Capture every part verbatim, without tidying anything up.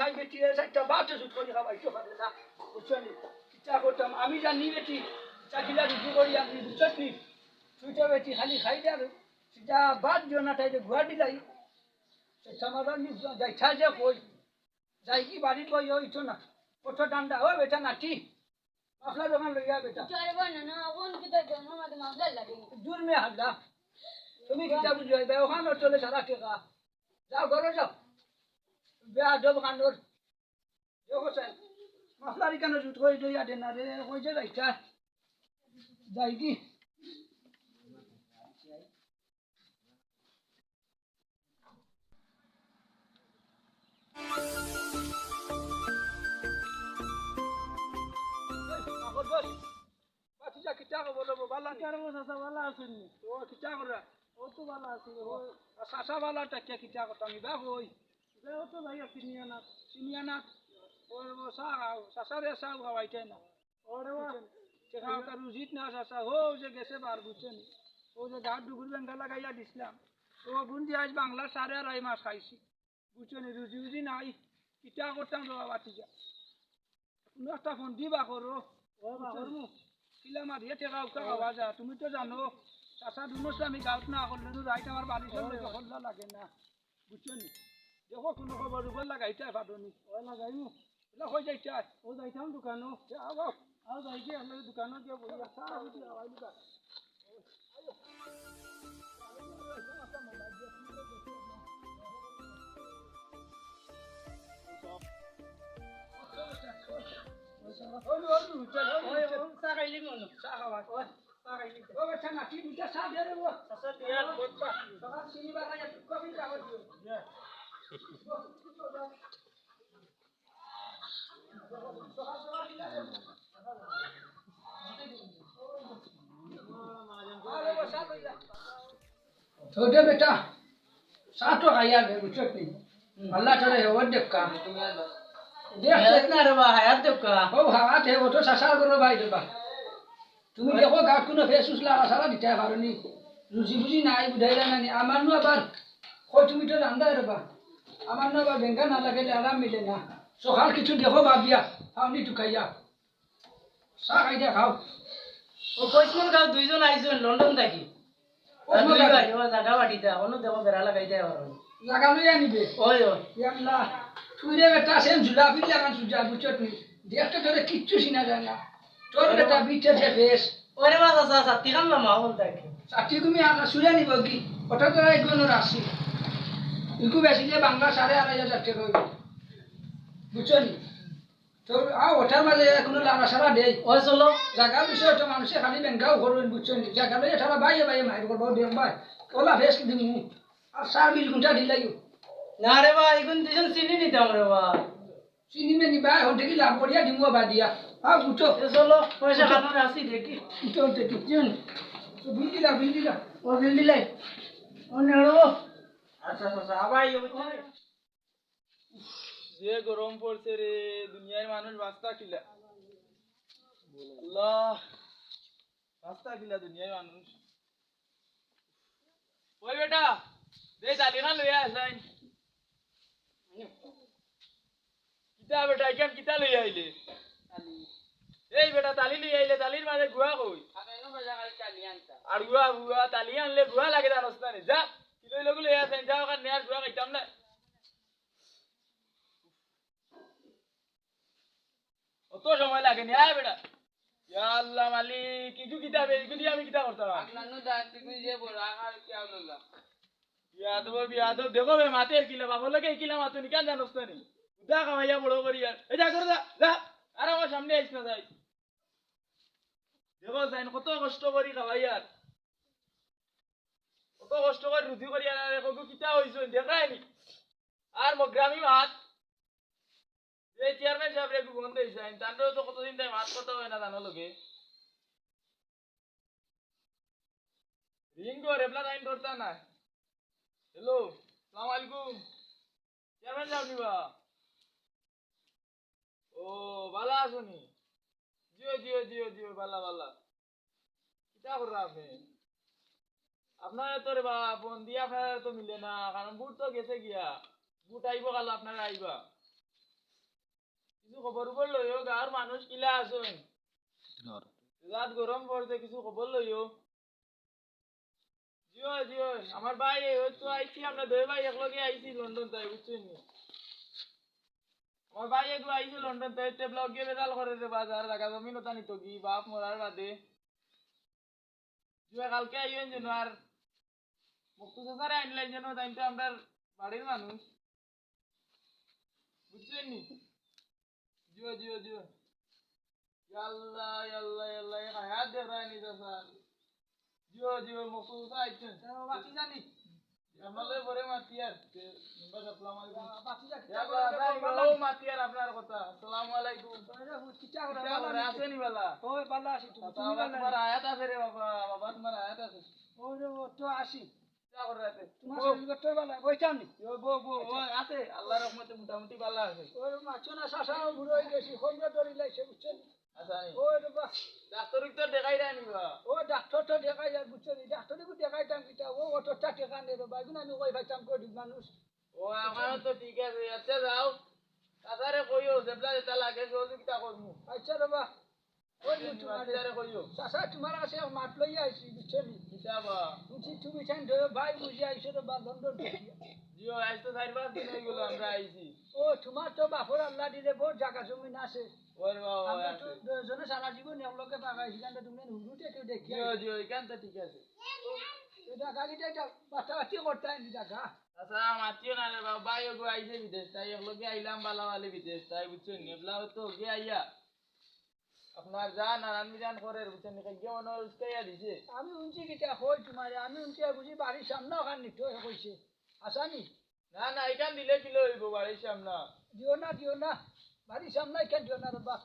খাই বেটি, এ চাইরটা ভাত জুত করি খাবাইতো পারে না, বুঝছো নি? কিতা করতাম আমি জানি বেটি, চাকিলা রুজি করি আমি, বুঝছো নি? তুই তো বেটি খালি খাই দে আর সিধা বাদ দিও না, তাই যে গুয়া দিলাই। সে সমাধান নি যাইতা যে কই, যাই কি বাড়িত বই হইতো না, কত ডান্ডা, ও বেটা নাতি, মাফলার দোকান লইয়া বেটা। চলবো না, না, কোন কিতা জন্ম মাঝে মাফলার লাগে? দূর মে হাল্লা, তুমি কিতা বুঝো, এবার ওখানে চলে সারা টেকা, যাও ঘরে যাও, বেয়াদব কানোর। দেখো স্যার, মাফলারি কেন জুত করে দইয়া দে না রে, কই যে যাইতা? যাই কি? এই, আগর বল। বাতিজা, কিতা খবর রে বা, বালা নি? কিতা রে বা চাচা, বালা আছইন নি? ও, কিতা কররা? ও তো বালা আছি রে বা। আর চাচা বালা থাকিয়া কিতা করতাম, ইবা কই? ইবা ও তো যাইয়া চিনিয়া না। চিনিয়া না? ও রে বা, চা খাও, চাচারে চা খাওয়াইতায় না। ও রে বা। বুঝছেন? টেকা উকা রুজিত না চাচা, ও যে গেছে বার, বুঝছেন? ও যে গাত ডুগুর বেঙ্গা লাগাইয়া দিছলাম। ও গুন দিয়া আইজ বাংলা সাড়ে আড়াই মাস খাইছি। বুঝছো নি, রুজি রুজি নাই, কিতা করতাম রে বা বাতিজা? কুনু একটা ফন্দি বার করো। ও বা করমু। কিলা মারিয়া টেকা উকা খাওয়া যায়, তুমি তো জানো, চাচা দুনো আমি গাউত না করলে তো রাইত আমার বালিশর লগে হল্লা লাগে না। বুঝছো নি? দেখো কুনু খবর উবর লাগাইতায় পারো নি। ও লাগাইমু। এলা কই যাইতায়? ও যাইতাম দোকানো। যাও, যাও। আও যাই গিয়া, আপনার দোকানো গিয়া বই। চা খাইতে আওয়াই দিবা। ছোট বেটা, চা তো খাইয়া দে, বুঝছত নি? আল্লাহ তোরে হেওয়ার দেবকা। দেখ, দেখ না রে বা, হায়াত দেবকা। ও হায়াত হে, ও তো চাচার ঘরর ভাই রে বা। তুমি দেখো, গাত কুনু ফেস উস লাগা ছাড়া দিতায় পারো নি। রুজি বুজি নাই, বুঝাইলা না নি। আমার নু আবার, কই তুমি তো জানতায় রে বা। আমার নু আবার বেঙ্গা না লাগাইলে আরাম মিলে না। সকাল কিছু দেখো ভাবিয়া, পাও নি টুকাইয়া। চা খাই দিয়া খাও। ও কইসমন গাঁও দুইজন আইছইন লন্ডন থাকি। কইসমন দুই গাঁও। ভাই, ও জাগা বাটিতা, অন্য দেখো বেড়া লাগাই দেয় ওরা। জাগা লইয়া নিবে? ওই, ওই। ইয়াল্লা, তুই রে বেটা, সেম ঝুলা ফিরলে আমার সুজা, বুঝছত নি? দেখতে তোরে কিচ্ছু চিনা যায় না। তোর ওরে বেটা বা- বিটে যে ফেস। ওরে বা চাচা, চাচা, তিখান লামা হল থাকে। চাচি তুমি আনা সুরে নিব কি? ওটা তোরা এগুলো রাখছি। ইগু বেশি যে বাংলা সাড়ে আড়াই হাজার টেকা হইব। বুঝছো নি? তো, আ, ওটার মাঝে কুনু লাড়া সাড়া দেই। ওই চলো। জাগার বিষয়ে তো মানুষে খালি বেঙ্গাও করইন, বুঝছো নি? জাগা লইয়া সারা বাইয়ে বাইয়ে মাইর করবো, দেখ ভাই। ওলা ভেস দিমু। আর সার বিল গুনটা দিলাইও। না রে ভাই, এখন দুজন চিনি নিতাম রে ভাই। চিনি মে নি ভাই, হন থেকে লাভ করিয়া দিমু বাদিয়া। আ, উঠো। এ চলো, পয়সা উঠো। খানোর আসি দেখি। উঠো, উঠো, উঠো। জন। তো বিল দিলা, বিল দিলা। ও বিল দিলাই। ও নেড়ো। আচ্ছা, আচ্ছা, আচ্ছা, আবার ইয়ে হচ্ছে। যে গরম পড়ছে রে, দুনিয়ার মানুষ বাঁচতা কিলা? আল্লাহ, বাঁচতা কিলা দুনিয়ার মানুষ? ওই বেটা, দে তালি খান লইয়া আসাইন। কিতা বেটা, ইখান কিতা লইয়া আইলে? এই বেটা, তালি লইয়া আইলে, তালির মাঝে গুয়া কই? আর গুয়া, গুয়া, তালি আনলে গুয়া লাগে জানোস না নি? যা, কিলো লগে লইয়া আসাইন, যা ওখান নে আর গুয়া খাইতাম না। অত সময় লাগে নি, আয় বেটা। ইয়া আল্লাহ মালিক, ইগু কিতা বে, ইগু দিয়া আমি কিতা করতাম? আপনার নু দাঁত ইগু যে বড়, আর কি আউল আল্লাহ। বিয়াদব, বিয়াদব, দেখো বে, মাতের কিলা, বাপর লগে কিলা মাতো নি, কেন জানোস না নি? উদা খাওয়াইয়া বড় করি আর। এই যা করে যা, যা। আর আমার সামনে আইস না যাই। দেখো যাইন, কত কষ্ট করি খাওয়াই আর। কত কষ্ট করি রুজি করি আর, আর এখন কিতা হইছে, দেখায় নি? আর মগ্রামি মাত। এই চেয়ারম্যান সাহেব রে, একটু বন্ধ হইছে। আমি তানরেও তো কতদিন তাই মাত কথা হয় না জানো লোকে। রিং গো, রেবলা লাইন ধরতা না। হ্যালো, সালাম আলাইকুম। চেয়ারম্যান সাহেব নিবা? ও, বালা আছনি? জিও, জিও, জিও, জিও, বালা, বালা। কিতা কররা আপনি? আপনারে তো রে বা, ফোন দিয়া আপনারে তো মিলে না, কারণ ভোট তো গেছে গিয়া। ভোট আইবো কালো, আপনারে আইবা। কিছু খবর খবর লইও, গাঁওর মানুষ কিলা আছইন? রাত গরম পড়ছে, কিছু খবর লইও। জি অয়, জি অয়, আমার ভাই, এই তো আইছি, আমরা দুই ভাই একলগে আইছি লন্ডন তাই, বুঝছইন নি? আমার ভাই এগু আইছে লন্ডন তাই, টেবলা গিয়ে বেজাল করে রে বাজার, জাগা জমিন ওটা নিত কি, বাপ মরার বাদে। জি অয়, কালকে আইবেন যেন, আর মুক্ত চাচারে আনলেন যেন, তাই তো আমরার বাড়ির মানুষ। বুঝছইন নি? জি অয়, জি অয়, জি অয়। ইয়াল্লা, ইয়াল্লা, ইয়াল্লা, এ হায়াত দেখরায় নি চাচা। জি অয়, জি অয়, মুক্ত চাচা আইছেন। ও, বাকি জানি। আপনার লগে পরে মাতি আর, তে, মেম্বার সাব, আসসালামু আলাইকুম। বাকি যা, কিতা ইয়া করে, বাবা, ও মাতি আর আপনার কথা। আসসালামু আলাইকুম। ওই রে, কিতা করে, কিতা ভালা করে, নি? আছেন নি বালা? ওই, ভালা আছি, তুমি, চাচা, তুমি আবার ভালা তোমার নি? আয়াত আছে রে বাবা, বাবা তোমার আয়াত আছে। ওই রে, ও তো আছি। কিতা করে রাতে? তোমার ও। শরীর গত ভালা, ওই চামনি। ও, বউ, বউ, ও, আছে, আল্লাহর রহমতে মোটামুটি ভালা আছে। ওই মাছ না, চাচা, বুড়ো হয়ে গেছি, হোমরা দৌড়ি লাইছে, বুঝছেন? আচ্ছা, আমি ওই রে বা। ডাক্তারকে তো দেখাই দেয় নি বা। ও ডাক্তার তো দেখাই যায়, বুঝছো নি? ডাক্তারকে দেখাইতাম কিতা? ও অতটা টেকা নেই রে বা, এগুন আমি কই পাইতাম গরিব মানুষ। ও, আমার তো ঠিক আছে, আচ্ছা যাও। চাচারে কইও, যেবলা যেটা লাগে সহযোগিতা করমু। আচ্ছা রে বা। ওই যে তোমার বাচ্চারে কইও। চাচা, তোমার কাছে এক মাত লইয়া আইছি, বুঝছো নি? কিতা বা? বুঝছি তুমি চাইন ধরো ভাই বুঝি আইছো রে বা লন্ডন থেকে। জি, ও আইজ তো চাইর পাঁচ দিন হয়ে গেল আমরা আইছি। ও, তোমার তো বাপর আল্লাহ দিলে বহুত জাগা জমিন আছে। ওরে বাবা, আমরা তো আছে। দুজনে সারা জীবন একলগে পাকাইছি, কারণ তুমি হুরুতে কেউ দেখি জি, ও, জি, ও, এখান তো ঠিক আছে। এটা গাড়িটা এটা বাতাবাতি করতে হয়নি জাগা। আচ্ছা, মাতিও না রে বাবা, ভাই ওগো আইছে বিদেশ, তাই একলগে আইলাম বালাবালি বিদেশ, তাই বুঝছো নি? এবলা তো গিয়া আইয়া। আপনার যা নানান বিধান করে, বুঝছেন নি? কাইকে মনে হয় উস্কাইয়া দিছে। আমি শুনছি কিতা কই তোমারে, আমি শুনছি বুঝি বাড়ির সামনে ওখান নিতে হয় কইছে। আসানি? না, না, এখান দিলে কিলা হইব বাড়ির সামনে? দিও না, দিও না। বাড়ির সামনে এখান দিও না রে বা।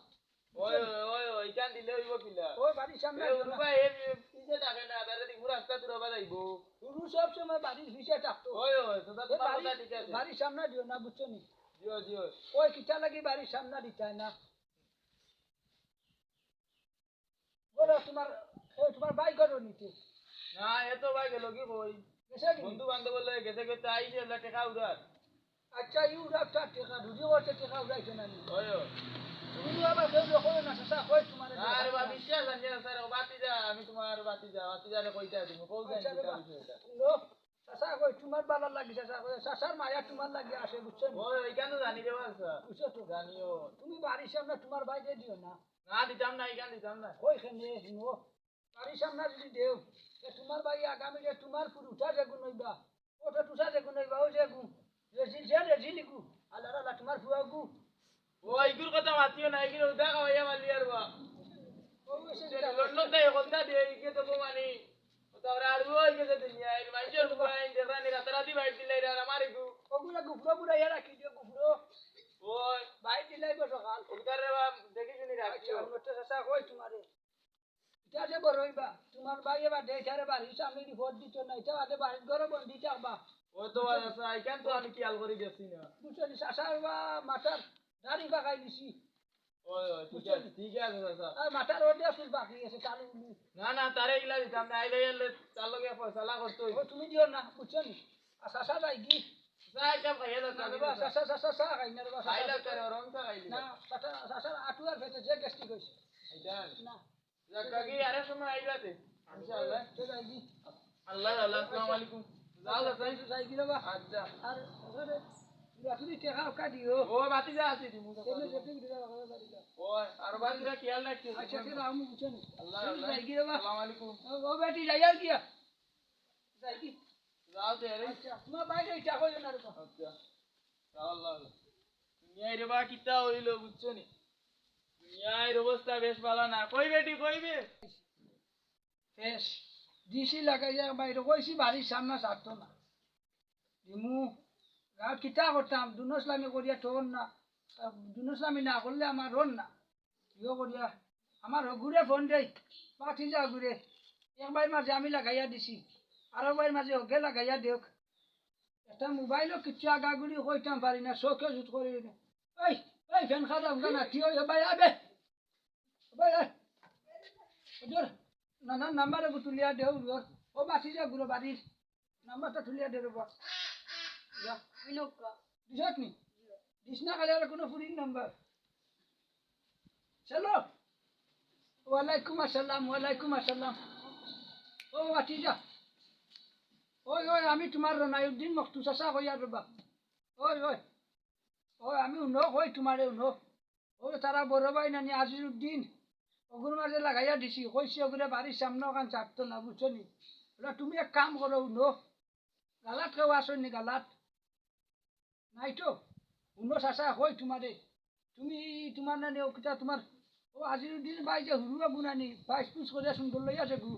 ওই, ওই, ওই, ওই, এখান দিলে হইব কিলা? ওই বাড়ির সামনে এ, দিও না। উরুবা, এ, এ, পিছে থাকে না, তাহলে দেখবো রাস্তা দূর হবা যাইব। উরু সব সময় বাড়ির পিছে থাকতো। ওই, ওই, তো এ, তোমার বাড়ি-, কথা ঠিক আছে। বাড়ির সামনে দিও না, বুঝছো নি? দিও, দিও। ওই কিতা লাগি বাড়ির সামনে দিতায় না? বলো, তোমার, এ, তোমার ভাই ঘরো নিতে। না, এ তো ভাই গেল কি কই? গেছে কি? বন্ধু বান্ধব লই গেছে, গেছে আইছে, এলা টেকা উড়ার। আচ্ছা, ই উড়ার তো আর টেকা, রুজি করছে, টেকা উড়াইছে না নি? ওই, ওই। তুমি আবার কেউ লোক না, চাচা, কই তোমার না, আরে বা, বিশ্বাস জানি না, স্যার, ও বাতি যা, আমি তোমার বাতি যা, বাতি যারে কইতা তুমি, কই আচ্ছা, জানি রে কিতা বা। বিষয় এটা? লো, চাচা কই, তোমার ভালা লাগি, চাচা কই, চাচার মায়া তোমার লাগি আছে, বুঝছো নি? ওই, ওইখান তো জানি রে বা, স্যার। বুঝছো তো? জানিও। তুমি বাড়ির সামনে তোমার ভাইরে দিও না। না, দিতাম না, এখান দিতাম না। কই কেনে, হুনো? বাড়ির সামনে যদি দেও, তে তোমার ভাই আগামী যে তোমার পুরুটা যেগুন হইবা, ওটা তুষা যেগুন হইবা, ও যেগু, রেজিল যে রেজিল ইগু, আল্লাহ আল্লাহ তোমার ফুয়া গু। ও, ইগুর কথা মাতিও না, ইগুর উদা খাওয়াইয়া মারলি আর বা। ও, ওই সে সে লন্ডন তাই কথা দিয়ে, ইগে তো বউ মানি। ও তো আমরা আর ওই গেছে দুনিয়া, এই মাইজর বউ আইন দেখরা নি রাতারাতি বাইর দিলাই রে, আর আমার ইগু। ওগুলা গুফরো বুড়াইয়া রাখি দিও, গুফরো। ওই। বাইর দিলাই গো সকাল। ওগুলা রে বা, দেখি শুনি রাখিও। আচ্ছা, আমরা তো চাচা কই তোমারে। ইটা যে বড় হইবা, তোমার ভাই এবার দেশারে বাড়ির সামনে রিপোর্ট দিত না, ইটা বাদে বাড়ির ঘরে বন্দি থাকবা। ও তো আর আছে, আইকান তো আমি খেয়াল করি গেছি না। বুঝছো নি, চাচার বা মাথার দাড়ি পাকাই দিছি। ওই, ওই, ঠিক বুঝছো আছে, নি? ঠিক আছে, চাচা। আর মাথার ওটা চুল বাকি আছে, কালো উনি। না, না, তারে ইলা দিতাম না, আইলে, আইলে তার লগে ফয়সালা করতে হইব। ও, তুমি দিও না, বুঝছো নি? আর চাচা যাই কি? চা একটা খাইয়া দাও, না, চা রে বা, দিও, চা। চাচা, চাচা, চা খাই না রে বা, খাই চাচা। দাও, চা, রং চা খাই দিও। না, চাচা, চাচার আটুয়ার ভেতরে যে গ্যাস্ট্রিক হইছে। এটা? না। যাক, কাকি, আরেক সময় আইবা তে। ইনশাআল্লাহ। তো যাই কি? আল্লাহ, আল্লাহ, আসসালামু আলাইকুম। যাও, যাও, যাও। যাই কি রে বা? আচ্ছা। আর, আরে, পুরা তুমি টেকা উকা দিও। ও, বাতি যা আছে, দিমু তো। এমনি যেতে দিলে বাবা বাড়ি যা। ও, আর বাতি যা খেয়াল রাখিও। আচ্ছা, ঠিক আছে, আমি বুঝছি না। আল্লাহ, তুমি আল্লাহ। যাই কি রে বা? আসসালামু আলাইকুম। ও, ও বেটি, যাই আর কি? যাই কি? যাও তে রে। আচ্ছা, তোমার বাইরে ইচ্ছা করবে না রে বা। আচ্ছা। যাও, আল্লাহ, আল্লাহ। দুনিয়ার রে বা কিতা হইল, বুঝছো নি? দুনিয়ার অবস্থা বেশ ভালো না। কই বেটি, কই বে? বেশ, ডিসি লাগাইয়া বাইরে কইছি, বাড়ির সামনে ছাড়তো না। দিমু, আর কিতা করতাম, দুনসলামি করিয়া তোর না, আর দুনসলামি না করলে আমার রন না। ইয়ো করিয়া, আমার হগুরে ফোন দেই, পাঠি যা হগুরে, এক ভাইর মাঝে আমি লাগাইয়া দিছি, আর এক ভাইর মাঝে হগে লাগাইয়া দেউক। একটা মোবাইলও কিচ্ছু আগাগুড়ি কইতাম পারি না, চোখে জুত করি না। এই, এই ফ্যান খাদা উগা না, কি হইল ভাই, আবে? ভাই, এই। ওজোর, না, না, নাম্বার এগু তুলিয়া দেও, ওর। ও বাসি যা গুলো বাড়ির। নাম্বারটা তুলিয়া দে রে বা। যা। দিছত নি? দিস না খালি আর কোনো ফুরির নাম্বার। চলো। ওয়ালাইকুম আসসালাম, ওয়ালাইকুম আসসালাম। ও ভাতিজা, ওই, ওই, আমি তুমার রনাইউদ্দিন মখতু চাচা কইয়ার রেবা। ওই, ওই, ওই, আমি হুনো কই তুমারে হুনো। ওই তারা বড় ভাই নানি আজিজউদ্দিন, অগুর মাঝে লাগাইয়া দিছি, কইছি অগুরে বাড়ির সামনে অখান ছাড়তো না, বুঝছো নি? ওরা তুমি এক কাম করো, হুনো, গালাত কেউ আছো নি গালাত? নাই তো। হুনো চাচা, কই তুমারে, তুমি তুমার নানি ও কিতা তুমার, ও আজিজউদ্দিন ভাই যে হুরুয়া গুনানি, বাইশ ফুট করে সুন্দর লইয়া আছে গু।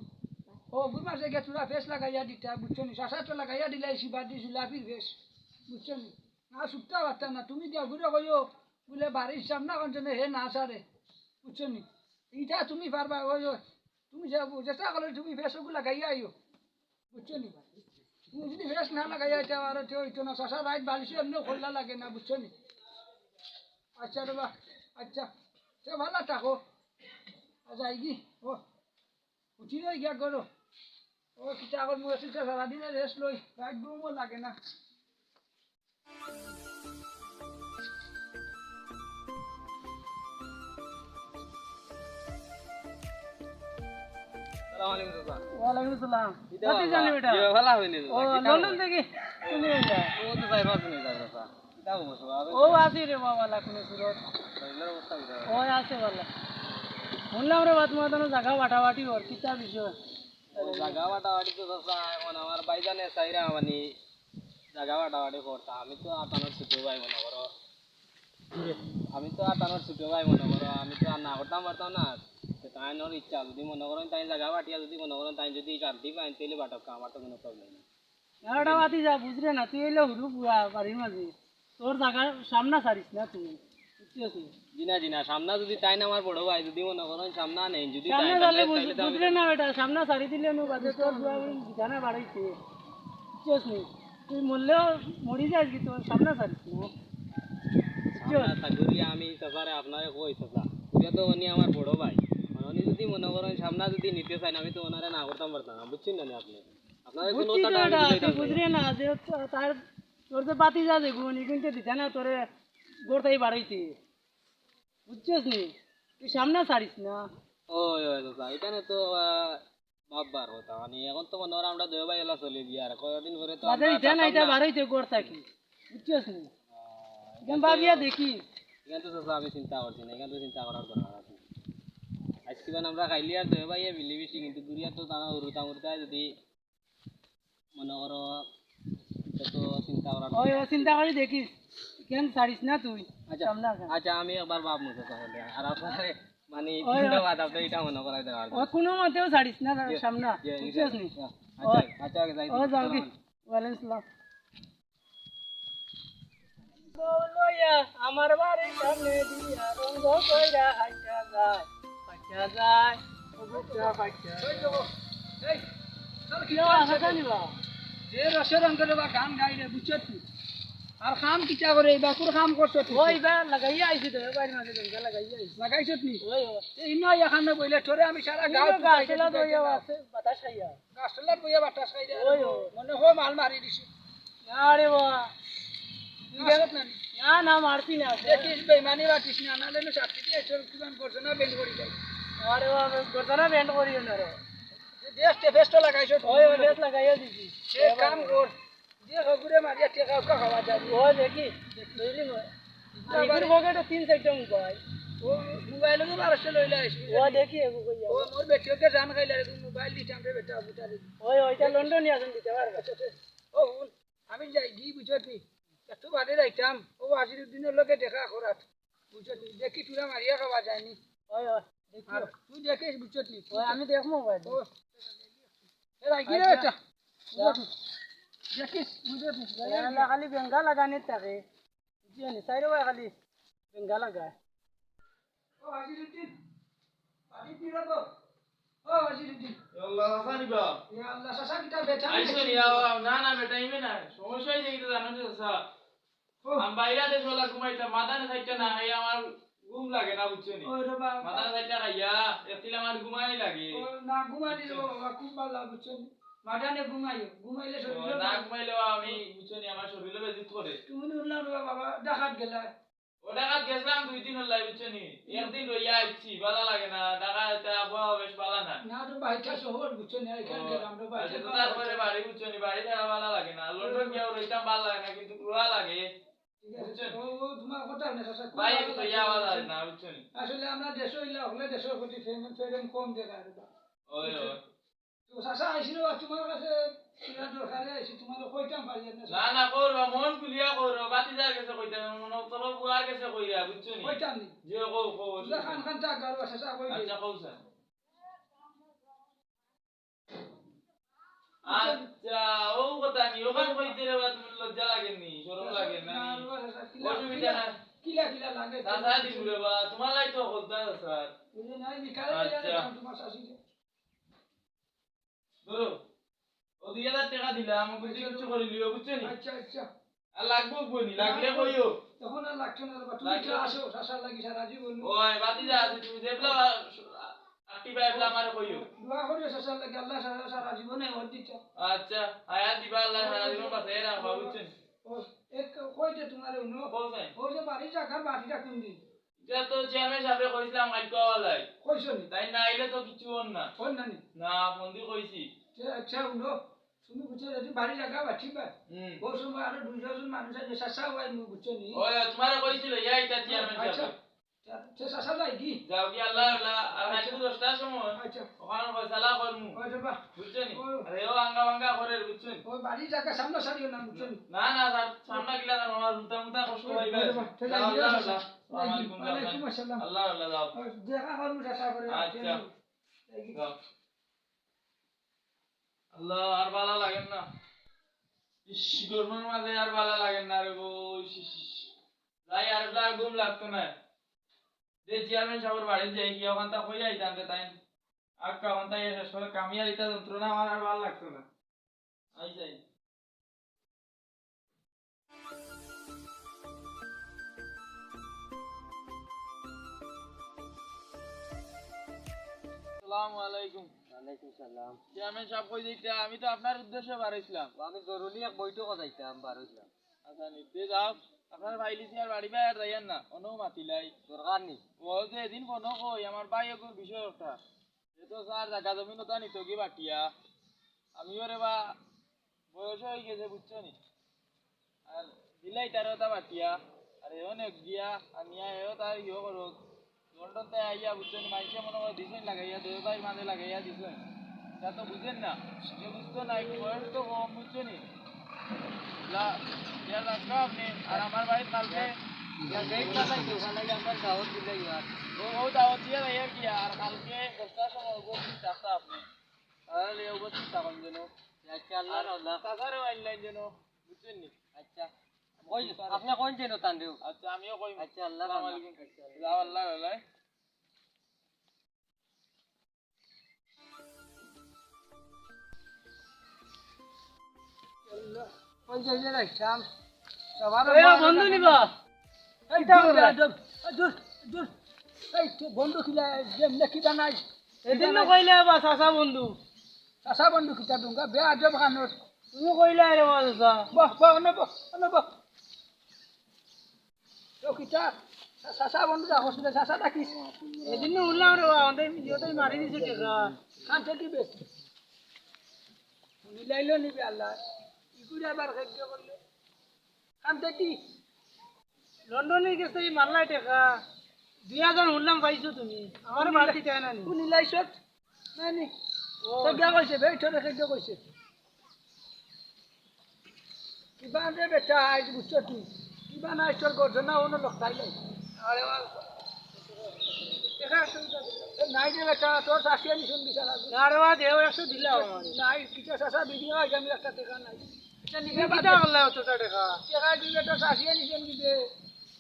ও অগুর মাঝে গিয়া তুরা ফেস লাগাইয়া দিতা, বুঝছো নি? চাচা তো লাগাইয়া দিলাই, সিবাদি জুলাফির ফেস, বুঝছো নি? না, সুট্টা পারতা না। তুমি দিয়া ঘুরে কইও, বুলে বাড়ির সামনে অখান যেন হে না ছাড়ে, বুঝছো নি? ইটা তুমি পারবা, ওই, ওই, তুমি যে, চেষ্টা করলে তুমি ফেস অগু লাগাইয়া আইও, বুঝছো নি? তুমি যদি ফেস না লাগাইয়া আইতে পারো, তে অইতো না। চাচা রাইত বালিশে এমনেও খোলা লাগে না, বুঝছো নি? আচ্ছা রেবা, আচ্ছা, তে ভালা থাকো। আর যাইগি, ও, উঠি রই গিয়া করো। ও, কিতা করমু, এসে সারাদিনে রেস্ট লই, রাইত ঘুমও লাগে না। আসসালামু আলাইকুম চাচা। ওয়ালাইকুম আসসালাম। কিতা বাবা? জানি বেটা? ইয়ে, ভালা হইনি ও, চাচা, কিতা লন্ডন খবর? থেকে? তুমি এটা? ও তো ভাই, ভালো নেই চাচা। কিতা খবর, বাবা? ও, আছি রে বাবা, লাখুনে সুরত। শরীরের অবস্থা কিতা? ও, আছে ভালা। হুনলাম রে বা, তুমার তো জাগা বাটাবাটি অর, কিতা বিষয়? ও, জাগা বাটাবাটি তো চাচা, এখন আমার ভাইজানে চাইরা মানে জাগা বাটাবাটি করতা। আমি তো আর তানর ছোট ভাই মনে করো। আমি তো আর তানর ছোট ভাই মনে করো, আমি তো আর না করতাম পারতাম না। তো তাইনর ইচ্ছা, যদি মনে করইন তাইন জাগা বাটিয়া যদি মনে করইন তাইন যদি শান্তি পাইন, তাইলে বাটক্কা, আমার তো কুনু প্রবলেম নাই। আর ওটা বাতি যা, বুঝরে না, তুই অইলে হুরু বুয়া বাড়ির মাঝে। তোর জাগা সামনা ছাড়িস না তুই, বুঝছস নি? জি না, জি না, সামনা যদি তাইন আমার বড় ভাই, যদি মনে করইন সামনা নেইন, যদি সামনা তাইন, তাইলে তাইলে তো আমি বুঝরে না বেটা, সামনা ছাড়ি দিলে নু বাদে তোর বুয়া বুড়ি বিছানা বাড়াইছে, বুঝছস নি? তুই মরলেও মরি যাস কি, তোর সামনা ছাড়িস না, বুঝছস? সামনা তা করি আমি চাচারে আপনারে কই চাচা, ইটা তো উনি আমার বড় ভাই, মানে উনি যদি মনে করইন সামনা যদি নিতে চাইন, আমি তো ওনারে না করতাম পারতাম না, বুঝছইন না নি আপনি? আপনারে কোনো বুঝছি তো কথা আমি এটা, বুঝাইতাম তুই না। বুঝরে না যে তা-, তার, তোর যে বাতি যা দেখুন, ইগুনকে দিতে না তোরে ঘর থাকি বাড়াইতে। বুঝছস নি? তুই সামনা ছাড়িস না। ওই, ওই, চাচা, এখানে তো, আহ, বাপ বার কথা, মানে, এখন তো মনে হয় আমরা দুই ভাই এলা চলি গিয়া, আর কয়দিন পরে তো বাদে আমরা ইটা না, থাকতাম ইটা না। বাড়াইতে ঘর থাকি। বুঝছস নি? আহ, এখান এখান তো ভাবিয়া দেখি। এখান তো চাচা আমি চিন্তা করছি না, এখান তো চিন্তা করার দরকার আছে। আজকে মানে আমরা খাইলি আর দুই ভাইয়ে মিলিমিশি, কিন্তু ঘুরিয়া তো তারা উড়ুতা মুড়ুতা যদি মনে করো, এটা তো চিন্তা করার ওই, ওই চিন্তা করি দেখিস, কেন ছাড়িস না তুই? আচ্ছা, সামনে আস। আচ্ছা, আমি একবার বাপ মুখে কথা বলি। আর আপনারে, মানে, ওই, ওই। ধন্যবাদ, আপনি এটা মনে করাই দেওয়ার জন্য। ওই, কোনো মতেও ছাড়িস না, জি, সামনে। জি, বুঝছিস নি? আচ্ছা, ওই। আচ্ছা, আগে যাই, ও, যাও কি? আসসালামু আলাইকুম। ওয়ালাইকুম আসসালাম। বউ লইয়া আমার বাড়ির সামনে দিয়া রঙ্গ কইরা হাইটা যায়, হাইটা যায়, ও বুঝা হাইটা যায়। এই, তোর কি ইয়া, চলছে? হাসানি বা? যে রসে রঙ্গে রে বা গান গাই রে, বুঝছত নি? আর কাম কিতা করে, এই বাকুর কাম করছত নি? ওই বা লাগাইয়া আইছি তো, বাড়ির মাঝে বেঙ্গা লাগাইয়া আইছি। লাগাইছত নি? ওই, ওই। এই নয় এখানে বইলে, তোরে আমি সারা এই গাঁও তো গাছ তুকাই তলা দিতে দইয়া চাইতাম। আছে, বাতাস খাইয়া। গাছতলাত বইয়া বাতাস খাইরা ওই, ওই। মনে হয় মাল মারি দিছে। না রে বাবা। তুই দেখত না নি? না, না, মারছি না। দেখিস, বেইমানি বাটিস না, নাহলে নু শাস্তি দিয়ে চল, কিমান গর্জনা বেন্ড করি যাই। আরে বাবা, গর্জনা বেন্ড করিও না রে। যে দেশ টেফেস্ট লাগাইছো, ওই, ওই, বেশ লাগাইয়া দিছি। সে কাম কর। যে হগুরে মারিয়া টেকা উকা খাওয়া যায়। ও দেখি, দেখি। বুঝলি না? আবার ইগুর পকেটে তিন চারটা মোবাইল। ও মোবাইল কি বারোশো লইলে আইস, ও বুঝলি? দেখি, এগু কই যাবো? ও মোর বেটিওকে জান খাইলে আর মোবাইল দিতাম রে বেটা, বুঝা দেখি। ওই, ওইটা লন্ডনে আছেন, দিতে পারবে। আচ্ছা, আচ্ছা। ও হুন, আমি যাই, গি বুঝত নি? একটু বাদে যাইতাম, ও আজির দিনের লগে দেখা করাত। বুঝত নি? দেখি তোরা মারিয়া খাওয়া যায়নি। ওই, ওই, দেখি। আর তুই দেখিস, বুঝত নি? ওই, আমি দেখবো মোবাইল। ও, এ রাখি রে আচ্ছা। এটা। বুঝত নি? দেখিস, বুঝত নি? এ, না, খালি বেঙ্গা লাগানি থাকে। বুঝলি নি? সাইডে ওই খালি বেঙ্গা লাগায়। ও আজিরুদ্দিন, বাড়িত নি রে গো? ও আজিরুদ্দিন। ইয়া আল্লাহ, চাচা নি বা? ইয়া আল্লাহ, চাচা কিতা বেটা আইছো নি? ইয়া আল্লাহ, না, না, বেটা, ইমে না। সমস্যা হইছে কিতা জানো নি, চাচা? ও। আমি বাইরা দেশ ওলা ঘুমাইতাম, মাদানে সাইডটা না খাইয়া আমার ঘুম লাগে না, বুঝছো নি? ও রে বাবা। মাদানে সাইডটা খাইয়া, একটিলা আমার ঘুমাই লাগে। ও, না ঘুমাই দিলে বাবা, খুব ভালা, বুঝছো নি? মাদানে ঘুমাইও, ঘুমাইলে ও, শরীরে না ভালো। ঘুমাইলেও আমি, বুঝছো নি, আমার শরীরে বেজিত করে। তুমি নি উঠলাম রে বাবা, ডাকাত গেলা। ও ঢাকাত গেছিলাম দুই দিন অইলো, বুঝছো নি? একদিন রইয়া আইছি, ভালা লাগে না। ঢাকা এটা আবহাওয়া বেশ ভালা না। না, তো বাড়িটা শহর, বুঝছো নি? এখানকার ও, আমরা বাড়িটা আচ্ছা, তো ভালা তারপরে লাগে। বাড়ি, বুঝছো নি? বাড়ি ছাড়া ভালা লাগে না। লন্ডন গিয়াও রইতাম ভালা লাগে না, কিন্তু ঘুরা লাগে। ঠিক আছে, বুঝছো নি? ও, ও তোমার কথা না, চাচা, খুব ভাই, ভালো তো লাগছে, ইয়া ভালা বুঝছো লাগে নি? না, বুঝছো নি? আসলে আমরা দেশে অইলে, হকলে দেশের প্রতি প্রেম, প্রেম কম দেখা আর বা। ওই, বুঝছো? ওই। তো চাচা আইছিল, আর তোমার কাছে কিনা দরকারে আইছি, তোমার কইতাম পারি না। না, না, করো, মন খুলিয়া করো, বাতিজার গেছে কইতাম, মন করো, বুয়ার গেছে কইরা, বুঝছো নি? কইতাম নি। জি, কও, কও, তোমরা খান খান থাক, আর চাচা কই আচ্ছা, কও স্যার। আচ্ছা, ও কথা নি, ওখান কইতে রে বা, তুমি লজ্জা লাগে নি, শরম লাগে না নি? না, না, চাচা, কিলা, অসুবিধা কিলা, না। কিলা, কিলা লাগে? চাচা দিমু রে বা, তোমার লাই তো বলতা, স্যার। বুঝে নাই, বিকালে আচ্ছা। যাইতাম তোমার চাচিকে। ধরো, ও দুই হাজার টেকা দিলাম, ও কিন্তু আচ্ছা, কিচ্ছু করি লিও, বুঝছো নি? আচ্ছা, আচ্ছা। আর লাগবো বনি, লাগলে না, কইও। এখন আর লাগতো না রে বা, তুমি লাগলে তো আসো, চাচার লাগি সারা জীবন। ওই, বাতি যা আছে, তুমি যেবলা আটটি পাইবলা আমারে কইও। দোয়া করিও চাচার লাগি, আল্লাহ সারা, সারা জীবনে ওর দিতে। আচ্ছা, আয়া দিবা, আল্লাহ সারা জীবন বাঁচাইয়া রাখবা, বুঝছো নি? ও, এক কইতে তোমারে উনো। কও নাই। ও যে বাড়ি জাগা, বাড়িটা কোন দিন? ইটা তো চেয়ারম্যান সাবরে কইছিলাম কাইলকু আওয়ার লাগি। কইছো নি? তাইন না আইলে তো কিচ্ছু অর না। অর না নি? না, ফোন দি কইছি। তে আচ্ছা, উনো, তুমি বুঝছো যদি বাড়ি জাগা বাঁচিবা। হুম। বউত সময় আরো দুইজন মানুষ আছে, চাচা অয় মু বুঝছো নি? ওই, তোমারে কইছিল, ইয়া ইটা চেয়ারম্যান আচ্ছা। সাবরে। তে, তে চাচা যাই কি? যাও কি আল্লাহ, আল্লাহ, আর আচ্ছা। কাইলকু দশটার সময় আচ্ছা। ওখানে ফয়সালা করমু। ওই রে বা। বুঝছো নি? ও। আরে ও আঙ্গা বাঙ্গা করে, বুঝছো নি? ওই বাড়ি জাগা সামনে সারিও না, বুঝছো নি? না, না, স্যার, সামনে গিলা না, আমার জুতা মুতা কষ্ট ওই, পাইবা। ওই রে বা, তে যাও, যাই, যাও, যাও। যাও। আসসালামু আলাইকুম, ওয়ালাইকুম যাও। আসসালাম। আল্লাহ, আল্লাহ, যাও। ওই দেখা করমু চাচা করে, আচ্ছা। বুঝছো নি? যাই কি? যাও। আল্লাহ, আর ভালা লাগের না। ইস, গরমর মাঝে আর ভালা লাগের না রে বো, ইস, ইস, ইস। যাই, আর ঘুম লাগতো না। যে চেয়ারম্যান সাবর বাড়িত যাই গিয়া ওখানতা কই আইতাম রে তাইন। আক্কা ওখানতা ইয়া শেষ করে কামিয়ার ইটা যন্ত্রণা আমার আর ভালা লাগতো না। আই যাই। আসসালামু আলাইকুম। ওয়ালাইকুম সালাম। চেয়ারম্যান সাব কই যাইতা? আমি তো আপনার উদ্দেশ্যে বার অইছিলাম। ও, আমি জরুরি এক বৈঠকো যাইতাম, বার অইছিলাম। আচ্ছা, নিতে যাও। আপনার ফাইলি চেয়ার বাড়ি বাইর যাইয়েন না, অনো মাতিলাই। দরকার নি? ও যে এদিন ফোনো কই, আমার ভাই এগুর বিষয় একটা। এ তো স্যার জাগা জমিন ওটা নিতো কি বাটিয়া। আমিও রে বা বয়স অই গেছে, বুঝছো নি? আর দিলাই তার ওটা বাটিয়া। আর এও নেক গিয়া, আনিয়া এও তার ইয়ে করো। লন্ডন তাই আইয়া, বুঝছো নি? মাইনষে মনে করে দিছইন লাগাইয়া, দুই ভাইর মাঝে লাগাইয়া দিছইন। তা তো বুঝেন না। যে বুঝতো না, একটু বয়স তো কম, বুঝছো নি? লা-, ইয়া রাখো আপনি, আর আমার বাড়িত কালকে ইয়া দেখ না যাই তো, ওখানে গিয়ে আমার দাওয়াত দিলে ইয়া। ও, ও দাওয়াত দিয়া যাইয়া কি, আর কালকে দশটার সময় উপস্থিত থাকতো আপনি। তাহলে উপস্থিত থাকুন যেন। আচ্ছা, আল্লাহ, আর আল্লাহ। চাচারেও আনলেন যেন, বুঝছেন নি? আচ্ছা। কই, আপনি কইন যেন তানরেও। আচ্ছা, আমিও কই। আচ্ছা, আল্লাহ, আসসালামু আল্লাহ। আলাইকুম। আচ্ছা, আল্লাহ। যাও, আল্লাহ, আল্লাহ। ওই যে, ওই যে রাখতাম। সবার ওই, ও বন্ধু নিবা। এই দূর, দূর, দূর, দূর। এই তো বন্ধু কিলা, যেমনে কিবা নাই। এদিন না কইলে বা চাচা বন্ধু। চাচা বন্ধু কিতা দুঙ্গা, বেয়াদব খানোর। তুমি কইলে আরে বা চাচা। বহ, বহ, অনো বহ, অনো বহ। তো কিতা? চা-, চাচা বন্ধু যা, হসপিটাল চাচা ডাকিস। এদিন না উঠলাম রে বা, আমাদের ইয়ে তো মারি দিছে টেকা। খান থেকে বে। মিলাইলো নিবে আল্লাহ। কি করে আবার খাদ্য করলে? খান থেকে? লন্ডনের গেছে এই মাল্লাই টেকা। দুই হাজার উঠলাম পাইছো তুমি। আমার বাড়িতে দেয় না নি? কোন ইলাইছত? না নি। ও। তো গিয়া কইছে, বে, তোরে খাদ্য কইছে। কিবা রে বেটা, আইজ বুঝছো তুই? কিবা নাই তোর গর্জনা অনো লোক তাই নাই। আরে বাবা। দেখা আছে তো। এ নাই রে বেটা, তোর চাষি আনি শুনবি সারা। না রে বাবা, দেও একশো দিলাম আমার। নাই, কিতা চাচা বিবি হয়, আমি একটা টেকা নাই। এটা নিবে তুমি বাদ কিতা দে। করলে অতটা টেকা? টেকা দিবে, তোর চাষি আনি শুনবি দে।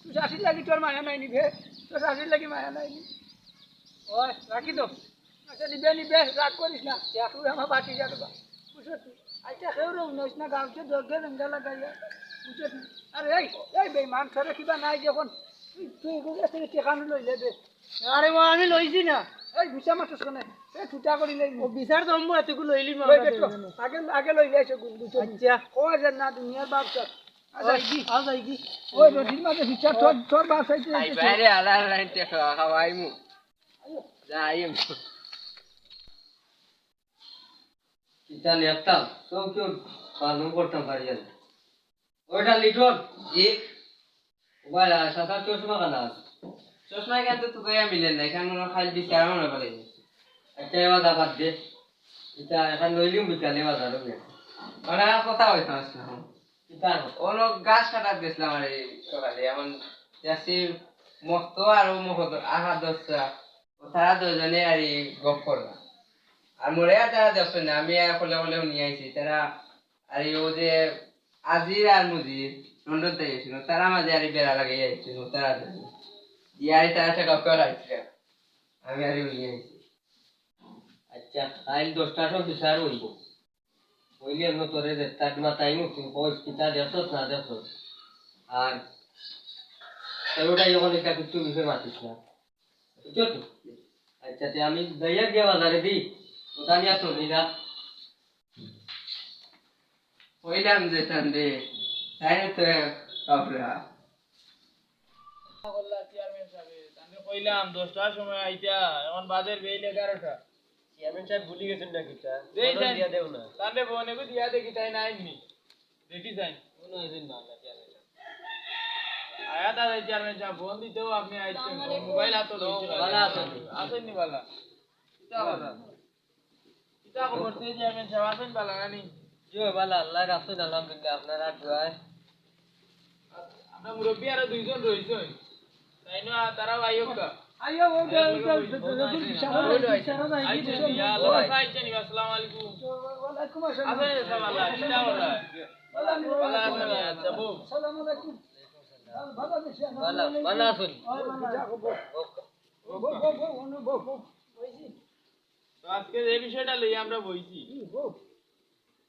তুই চাষির লাগি তোর মায়া নাই নিবে, তোর চাষির লাগি মায়া নাই নি। ওই, রাখি দো। আচ্ছা, নিবে, নিবে, রাগ করিস না। এখন আমার বাটি যাবে বা। বুঝছো তুই? আচ্ছা, কেউ রোগ নইস না, গাঁওতে দরগে রঙ্গা লাগাইয়া। বুঝছো তুই? আরে এই, এই বেইমান, তোরে কিবা নাই যখন, তুই, তুই এগুলো থেকে টেকানো লইলে দে। আরে বা, আমি লইছি না। এই, গুছা মারছস কেনে? এই, ফুটা করি লইলি। ও, বিচার জমবো, এতগুলো লইলি, ওই মামলা বেটো, দেবে না। আগে, আগে লইলে এসে গুণ, বুঝছো তুই? আচ্ছা। কওয়া যায় না, দুনিয়ার বাপ সব। আ যাইগি, আ যাইগি। ওই রোটির মাঝে বিচার তোর, তোর বাপ চাইতে খাই চাইতে। বাইরে আলার লাইন টেকা খাওয়াইমু। যাই আমি। কিতা লেখতাম, তো কেউ পালন করতাম পারি আর। ওইটা লিটন। জি। ও ভাই, আর সাদা চশমা কানা আছে? চশমা এখান তো তুকাইয়া মিলে না, এখান মনে হয় খালি বিচার মনে পড়ে। একটা এবার দাবার দে। এটা এখান লইলিম বিকালে বাজারও গিয়া। মানে আর কথা হইতো আসলে। কিতা? অনো গাছ কাটাত গেছিলাম আর এই সকালে, এমন যাচ্ছি মস্ত আর ও মহত আহা দশটা, ও তারা দুজনে আর এই গপ করলাম। আর মরে আর তারা দেখছে না, আমি আর কোলে কোলে নিয়ে আইছি। তারা আর এই ও যে আজির আর মুজির লন্ডন থেকে গেছিল, তারা মাঝে আর এই বেড়া লাগাই আইছিল, তারা দুজনে। দিয়ে আর এই তারা ঠেকা করে আইছিল, আমি আর এই নিয়ে আইছি। আচ্ছা, কাইল দশটার সময় বিচার হইব। হইলে আমি তোরে যে তাক মাতাইমু, তুই কইস কিতা দেখছস না দেখছস। আর তেরোটাই যখন এটা কিচ্ছু বিষয় মাতিস না। বুঝছো তো? আচ্ছা, তে আমি যাইয়া গিয়া বাজারে দি, ওটা নিয়ে তো নিরা। কইলাম যে তান দে, তাই না তো কাপড়া। চেয়ারম্যান সাহেব, তানরে কইলাম দশটার সময় আইতা, এখন বাজের বেইল এগারোটা। চেয়ারম্যান সাহেব ভুলি গেছেন না কিতা? দেই ফোন যাই। দিয়া দেও না। তানরে ফোন এগু দিয়া দেখি, তাই নাই নি। দেখি যাই। মনে হয় যে না, না, চেয়ারম্যান সাহেব। আয়া তাহলে চেয়ারম্যান সাহেব, ফোন দিতেও আপনি আইছেন, মোবাইল হাতে লইছেন। ভালা আছেন? আছেন নি ভালা? কিতা ভালা? কিতা খবর? তে চেয়ারম্যান সাহেব আছেন ভালা নানি? জি ভাই, ভালা, আল্লাহ রাখছেন, আলহামদুলিল্লাহ, আপনারা দোয়ায়। আমরা মুরব্বী আরো দুইজন রইছেন। তাই না, তারাও আইও কা? আইও, ও, ও, ও, ও, ও, ও, ও, ও, ও, ও, আইছেন, ইয়া আল্লাহ, আইছেন, আসসালামু আলাইকুম। ওয়ালাইকুম আসসালাম। আছেন, সাহেব, আল্লাহ, কিতা বলা? ভালা আছেন, আচ্ছা, বউ। আসসালামু আলাইকুম। ভালা, ভালা আছেন? ওই, ভালা। বউ, বউ, বউ, বউ, বউ, বউ। তো আজকে যে বিষয়টা লইয়া আমরা বইছি, হুম, বউ।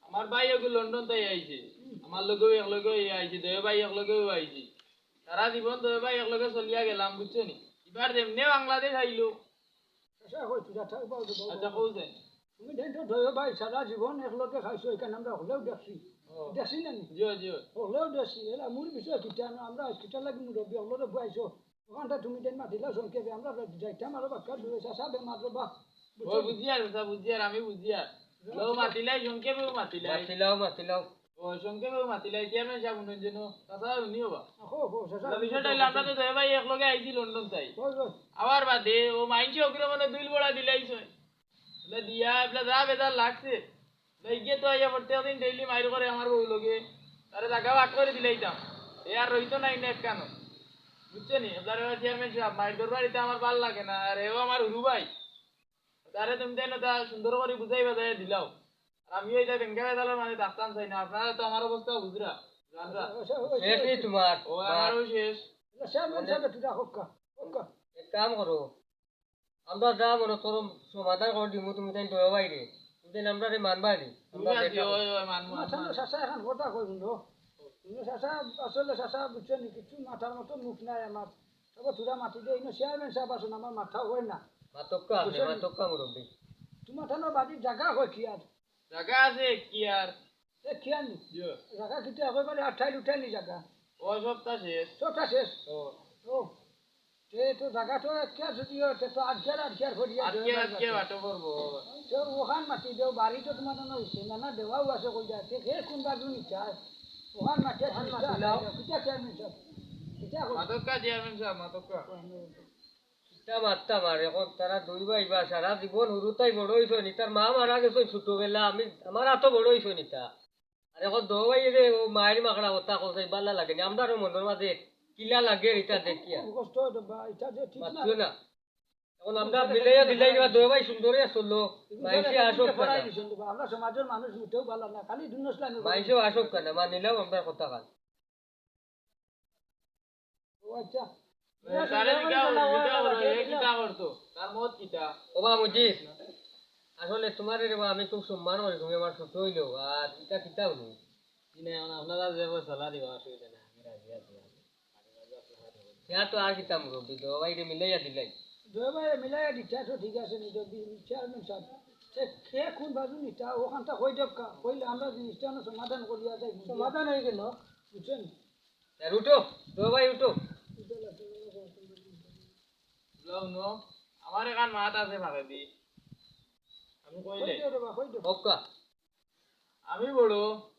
আমার ভাই ওগু লন্ডন তাই আইছে, আমার লগেও এক লগে আইছে, দুই ভাই এক লগেও আইছে। সারা জীবন দুই ভাই এক লগে চলিয়া গেলাম, বুঝছো নি? এবার যেমনে বাংলাদেশ আইলো। আচ্ছা, কই তুই যা, থাক, বল, বল, আচ্ছা, বল। কও যে। তুমি দেন তো দুই ভাই সারা জীবন এক লগে খাইছো, এখানে আমরা হলেও দেখছি। ও। দেখছি না নি? জি, জি। হলেও দেখছি, এলা মূল বিষয় কিতা না, আমরা কিতা লাগি মুরব্বী হলো রে বুঝাইছো। ওখানটা তুমি দেন মাতিলাও সংক্ষেপে, আমরা যাইতাম আরো বাক্কা দূরে, চাচা বেমার রে বা। ও, বুঝিয়ার, চাচা, বুঝিয়ার, আমি বুঝিয়ার। লো, মাতিলাই, সংক্ষেপে মাতিলাই। মাতিলাও, মাতিলাও। ও, সংক্ষেপে মাতিলাই, চেয়ারম্যান সাহেব, হুনইন যেন, চাচা, হুনিও বা। হো, হো, চাচা, তা বিষয়টা হইলো, আমরা তো দুই ভাই এক লগে আইছি লন্ডন তাই। হই, হই। আবার বাদে, ও মাইনষে ওগুলো মানে দুইল বড়া দিলাইছে। বলে দিয়া, বলে যা বেজার লাগছে। লইগে তো আইয়া প্রত্যেক দিন ডেইলি মাইর করে আমার বউ লগে। তারে জাগা ভাগ করে দিলাইতাম। এ আর রইতো নাই না একখানো। বুঝছো নি? আপনার এবার চেয়ারম্যান সাহেব, মাইর দরবার ইতা আমার ভালা লাগে না। আর এও আমার হুরু ভাই। তারে তুমি তাই না তা সুন্দর করি বুঝাই বাজাইয়া দিলাও। আর আমিও ইতা বেঙ্গা বেতালর মাঝে থাকতাম চাই না। আপনারা তো আমার অবস্থা বুঝরা। জানরা। শেষ নি তোমার? ও, আমারও শেষ। চেয়ারম্যান সাহেব, তুই যা হোক কা, হোক কা। এক কাম করো, আমরা যা মনে করো সমাধান করে দিমু, তুমি তাই দয়া বাইরে, তুমি তাই আমরারে মানবা নি। আমরা ঠিক আছে, যেটা ওই, ওই, মানবো, মানবো। চাচা, এখন কথা কই শুনো। তুমি চাচা, আসলে চাচা বুঝছো নি, কিছু মাথার মতো মুখ নাই আমার। তবে তোরা মাতি দে, ইনো চেয়ারম্যান সাহেব আছেন, আমার মাথা হয় না। মাতক্কা আপনি, বুঝছো নি? মাতক্কা মুরব্বী। তোমার থানো বাড়ির জাগা হয় কি আর? জাগা আছে কি আর? এ কি আর নি? জি। জাগা কিন্তু একেবারে আঠাইল উঠাইল নি জাগা। ও সবটা শেষ। সবটা শেষ? ও। ও। তে তো জাগা তো এক কিয়ার ছুটি হয়, তে তো আট কিয়ার, আট কিয়ার করিয়া আট কিয়ার, আট কিয়ার বাটো করবো। তো ওখান মাটি দেও, বাড়ি তো তোমার জানা হইছে না, না দেওয়াও আছে কই যায়, তে কে কোন বাজু নিতে হয়? ওখান মাটি আর ওখান মাটি দাও। কিতা চেয়ারম্যান সাহেব? কিতা কর- মাতক্কা চেয়ারম্যান সাহেব, মাতক্কা। কিতা মাততাম আর, এখন তারা দুই ভাই বা সারা জীবন হুরুতাই বড় হইছইন, তার মা মারা গেছইন ছোটবেলা, আমি, আমার হাতো বড় হইছইন ইতা। আর এখন দো ভাই রে, ও মায়ের মাকড়া কথা কইছে, ভালা লাগে না। আমরারও মনের মাঝে কিলা লাগে ইটা দেখিয়া। কষ্ট হয় তো বা, ইটা যে ঠিক না। মাতিও না। এখন আমরা মিলাইয়া দিলাই বা দো ভাই সুন্দরে চললো। মাইনষে আসুক কেন? আমরা সমাজের মানুষ মোটেও ভালা না, খালি দুর্নসলামি করে। মাইনষেও আসুক কেন? মানিলাম আমরার কথা কাল। ও আচ্ছা। এ, তারে জিগাও, জিগাও, এ কিতা করতো? তার মত কিতা? ও বা মুজিব, আসলে তোমারে রে বা আমি খুব সম্মান করি, তুমি আমার ছোট হইলেও, আর ইটা কিতা হইলো? জি না, এখন আপনারা যে পয়সা দিবা, অসুবিধা নাই, আমি রাজি আছি। ইয়া তো আর কিতা মুরব্বী, দো ভাইরে মিলাইয়া দিলাই। দো ভাইরে মিলাইয়া দিতা তো ঠিক আছে, নি তো দি-, চেয়ারম্যান সাহেব। সে কে কোন বাজু নিতা, ওখানটা কই দেবকা, কইলে আমরা জিনিসটা আমরা সমাধান করিয়া যাই। সমাধান হয়ে গেল। বুঝছেন? এ, উঠো, দো ভাই উঠো। উঠো না, তুমি আমার কথা বলতে পারো না। লও নো, আমার এখান মাত আছে ফাঁকেদি। আমি কইলে। কই দেও রে বা, কই দেও? হক্কা। আমি বড়,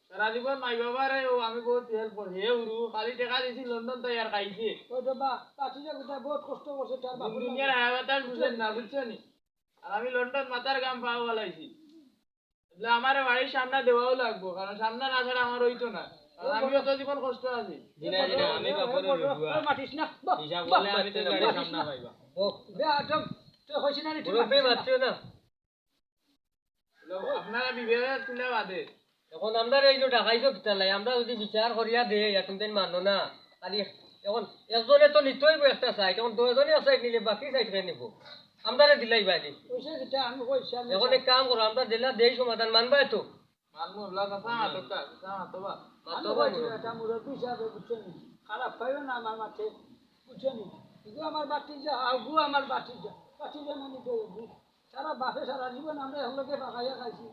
সারা জীবন মাই বাবারে ও আমি বহুত help করি। হে হুরু, খালি টেকা দিছি লন্ডন তাই আর খাইছে। কই দেও বা, পার্টি যে কোথায় বহুত কষ্ট করছে তার বাপের দুনিয়ার লাগে। হায়া বাতাস বুঝেন না, বুঝছো নি? আর আমি লন্ডন মাথার গাম পাও বালাইছি। বলে, আমারে বাড়ির সামনে দেওয়াও লাগবো, কারণ সামনে না ছাড়া আমার হইতো না, কারণ আমি অত জীবন কষ্ট আছি। জি না, জি না, আমি বাপরে বুঝবো। ওই মাতিস না, বাহ, হিসাব বাহ, করলে আমি তো বাহ, বাড়ির মাতিস সামনে না। পাইবা। ও, বে, একদম, তো হইছে না রে, ঠিক মুরব্বি আছে। মাতিও না। বলে, আপনারা বিবেকে তুলে বাদে। এখন আমরা এই যে ডাকাইছো কিতা লাই, আমরা যদি বিচার করিয়া দেই, এখন তাই মানো না। খালি এখন একজনে তো নিতে হইব একটা সাইড, এখন দুইজনে এক সাইড নিলে বাকি সাইড কে নিব? আমরারে দিলাই বাইরে। ওইসে যেটা আমি কইছি, আমি এখন এক কাম করো, আমরা দিলা দেই সমাধান, মানবায় তো? মানবো, ওগুলা কথা মাতো কা, কথা মাতো বা। মাতো আমি বা কইছি, মুরব্বি। এটা মুরব্বি হিসাবে বুঝছেন নি? খারাপ পাইও না আমার মাঠে, বুঝছেন নি? এগু আমার বাতিজা, আগু আমার বাতিজা, বাতিজা মানে তো এগু। সারা বাপে সারা জীবন আমরা একলগে পাকাইয়া খাইছি।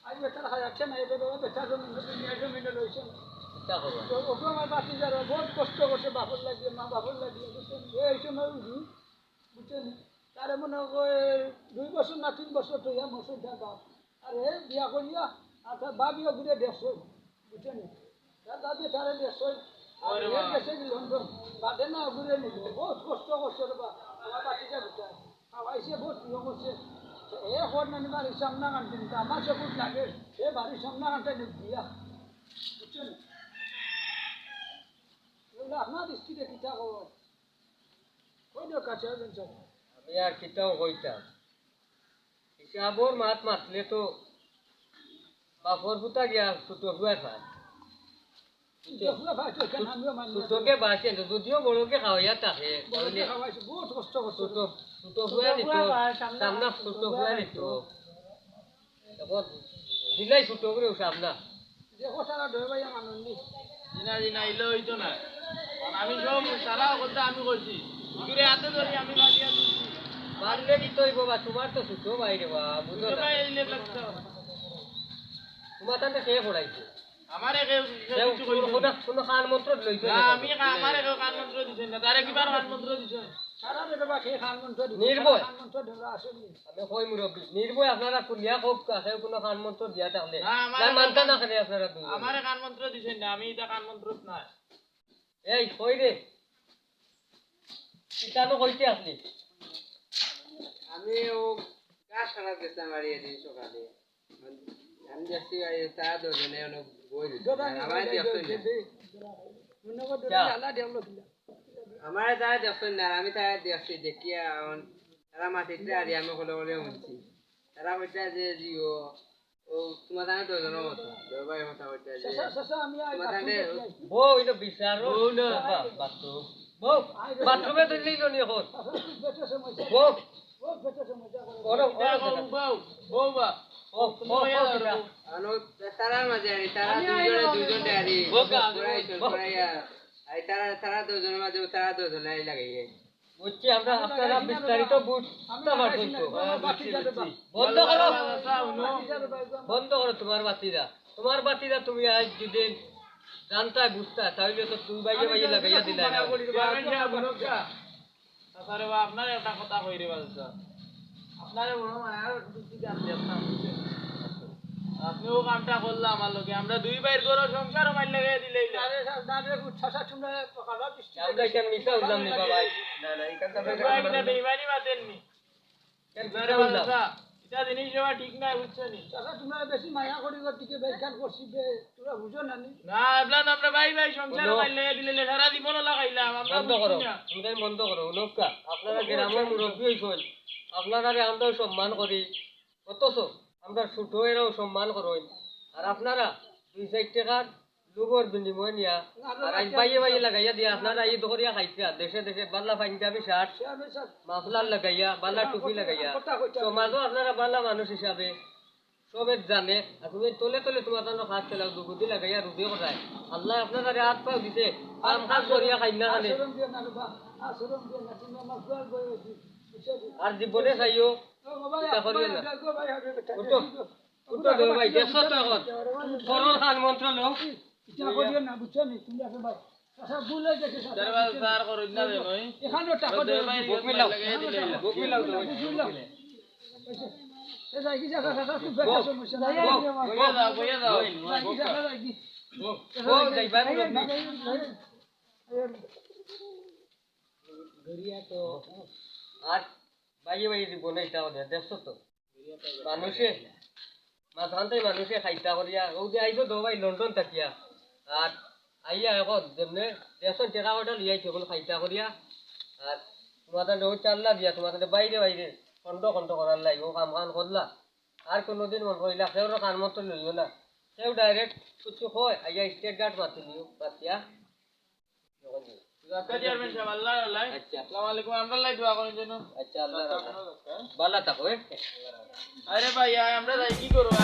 আজ বেটার হায়াতে নাই, এটা বেটা, বেটা জমিন, দুনিয়ার জমিন লইছে না। কিতা খবর? তো ওগু আমার বাতিজারা বহুত কষ্ট করছে বাপর লাগিয়া, মা বাপর লাগিয়া, বুঝছেন? এই সময় উঠি, বুঝছেন? তারে মনে হয় দুই বছর না তিন বছর তো ইয়া মরছে তার বাপ। আর এ বিয়া করিয়া, আর তার বাবিও ঘুরে দেশ হইল, বুঝছেন? তার বাপে তারে দেশ হইল, আর ওরে এ বাবা। দেশে কি লন্ডন, বাদে না ঘুরে নিল, বহুত কষ্ট করছে রে বাপ, আমার বাতিজা বেটা। খাওয়াইছে, বহুত প্রিয় করছে। তো এ খোর নানি বাড়ির সামনা কানতে নিতে আমার চকুত লাগে, এ বাড়ির সামনা কানতে নিতে দিয়া। বুঝছেন? এগুলো আপনার দৃষ্টিতে কিতা খবর? কই দিও কাছে আসবেন সব। আমি আর কিতাও কইতাম। হিসাবর মাত মাতলে তো বাপর ফুতা গিয়া ছোট ফুয়ায় পায়। ছোট ফুয়া পায় তো, কেন আমিও মানি না। ছোটকে বাঁচে না, যদিও বড়কে খাওয়াইয়া থাকে, বড়কে তাহলে খাওয়াইছে, বহুত কষ্ট করছে। ছোট, ছোট ফুয়া নিত, সামনা ছোট ফুয়া নিত। এখন দিলাই ছোট করে উঠাম না। দেখো, তারা ডর ভাইয়া মানুষ নি। জি না, জি না, ইলে হইতো না। কারণ আমি সব সারা কথা আমি করছি। হুজুরে হাতে ধরি আমি বালিয়া তুলছি। বাড়লে কি তো হইব বা, তোমার তো ছোট ভাই রে বা, বুঝো ছোট না। ভাই ইলে লাগতো। তোমার তাতে কে পড়াইছে? আমারে কেউ, কেউ কেউ কিছু কোনো, কইছে কোনো, না। কোনো কান মন্ত্র লইছে না, না। আমি কা-, আমারে কেউ কান মন্ত্র দিছে না। তারে কিবার কান মন্ত্র দিছে? সারা বেটা বাকি খান মন্ত্র দিছে, নির্ভয়। খান মন্ত্র ধরে আসেনি। আমি কই মুরব্বি, নির্ভয় আপনারা কুলিয়া হোক, কেউ কোনো খান মন্ত্র দিয়া থাকলে। না, আমারে না, মানতা না খান-, খালি আপনারা দুই। আমারে খান মন্ত্র দিছেন না, আমি এটা খান মন্ত্র না। এই, কই রে? কিতানো কইতে আপনি? আমি ও গাছ খারাপ গেছিলাম বাড়ি এদিন সকালে। আমি দেখছি ভাই, তারা দুজনে অনেক বই দিছে। দাদা, আমি আমার ভাই, দেখছি ভাই, না। মনে করে যা। আল্লাহ দেখলো কিনা? আমারে তারা দেখছইন না, আমি তারা দেখছি, দেখিয়া এখন তারা মাতিতে আর আমি হলে হলে শুনছি। তারা কইতা যে, "জিও, ও তোমার জানে তো জানো মতো, জয় ভাই কথা কইতা যে, চাচা, চাচা, আমি আই তোমার জানে।" বাথরুমে যাই। বউ, এটা বিচার, বউ না। বাথরুম। বউ, আই বাথরুমে তো নিল নি এখন। চাচা, খুব বেটা সমস্যা। বউ। খুব বেটা সমস্যা করে। ওরা, ওরা এটা বউ, বউ, বউ বা। ও, ও, ও, এটা। আনো, তারা মাঝে আরি, তারা আমি দুইজনে আইলাম। দুইজন আরি। বউ, বউ, ঘুরাই, বউ। ঘুরাইয়া। আই তারা, তারা দুজনের মাঝে, তারা দুজনে আই লাগাইয়ে। বুঝছি, আমরা আপনারা বিস্তারিত বুঝতে পারছেন তো। বন্ধ করো। বন্ধ করো তোমার বাতিজা। তোমার বাতিজা তুমি আজ যদি জানতায় বুঝতায়, তাহলে তো তুমি বাইরে বাইরে লাগাইয়া দিলায় না। আরে বা, আপনারে একটা কথা কই রে বাদশা। আপনারে বড় মায়ার দৃষ্টিতে আমি দেখতাম, বুঝছেন? আপনি ও কামটা করলা আমার লগে, আমরা দুই ভাইর ঘরো সংসারও মাইর লাগাই দিলে। আরে স্যার, না রে, চাচা, তোমরা খারাপ দৃষ্টিতে আমরা কেন মিছা বুঝলাম নি বাবা? না, না, এখান থেকে আমরা এটা বেইমানি বাতেন নি। কেন আরে মিছা বুঝলাম? বাদশা, এটা জিনিস হওয়া ঠিক নাই, বুঝছো নি? চাচা, তোমরা বেশি মায়া করি ওর দিকে বেইজ্ঞান করছি বে, তোমরা বুঝো না নি? না, এবলা তো আমরা ভাই ভাই সংসার বলো। মাইর লাগাই দিলে, সারা জীবনও লাগাইলাম, আমরা বন্ধ করো, বুঝছি না। তুমি তাই বন্ধ করো, নৌকা। আপনারা বলো, গ্রামের বলো। মুরব্বী হইছেন, আপনারারে আমরাও সম্মান করি, অথচ আমরা ছোট এরাও সম্মান করইন। আর আপনারা দুই চাইর টেকার লোভর বিনিময় নিয়া, আর আজ বাইয়ে বাইয়ে লাগাইয়া দিয়া, আপনারা ঈদ করিয়া খাইতা, দেশে দেশে বালা পাঞ্জাবি শার্ট, মাফলার লাগাইয়া, বালা টুপি লাগাইয়া, সমাজও আপনারা বালা মানুষ হিসাবে সবে জানে, আর তুমি তলে তলে তোমার জন্য কাজ চালাও, দুগুদি লাগাইয়া রুজি করায়। আল্লাহ আপনারারে হাত পাও দিছে, কাম কাজ করিয়া খাই না জানে। আর জীবনে চাইও, চিন্তা করিও না। উঠো, উঠো, দে ভাই, দেখছো তো এখন। করোর কান মন্ত্র লও। ইটা করিও না, বুঝছো নি? তুমি আসো ভাই। আচ্ছা, ভুল হয়ে গেছে, চাচা, তার বাদ বুঝছো নি? স্যার করুন না রে ভাই। এখানেও টাকা ওই দেওয়া দুই ভাই লাগে। বুক মিলাও। এখানেও টাকা দেওয়া লাগে। বুক মিলাও তো। বুক মিলাও। এ যাই কি চাচা, চাচা, খুব একটা সমস্যা নাই। বইয়া যাও, বইয়া যাও। যাই কি চাচা, যাই কি? ও, যাইবার গড়িয়া তো। আর বাইয়ে বাইয়ে দিব না, এটা ওদের, দেখছো তো? মানুষে, মাঝখানটাই মানুষে খাইতা করিয়া, ও যে আইছো তো ভাই লন্ডন থাকিয়া, আর আইয়া এখন যেমনে দেখছো টেকা কয়টা লইয়া আইছো, এখন খাইতা করিয়া, আর তোমার তাহলে ও চাল্লা দিয়া, তোমার তাহলে বাইরে বাইরে খন্ড খন্ড করার লাগি, ও কাম কান করলা, আর কোনোদিন মন করিলা, কেউ কান মতো লইও না, কেউ ডাইরেক্ট কিছু কয়, আইয়া স্টেট গার্ড মাতি নিও, মাতিয়া। আচ্ছা, চেয়ারম্যান সাহেব, আল্লাহ, আল্লাহ। আচ্ছা। আসসালামু আলাইকুম, আমরা লাই দোয়া করেন যেন। আচ্ছা, আল্লাহ রাখো। ভালো থাকো, এ? আরে ভাই, আয়, আমরা যাই, কি করবো?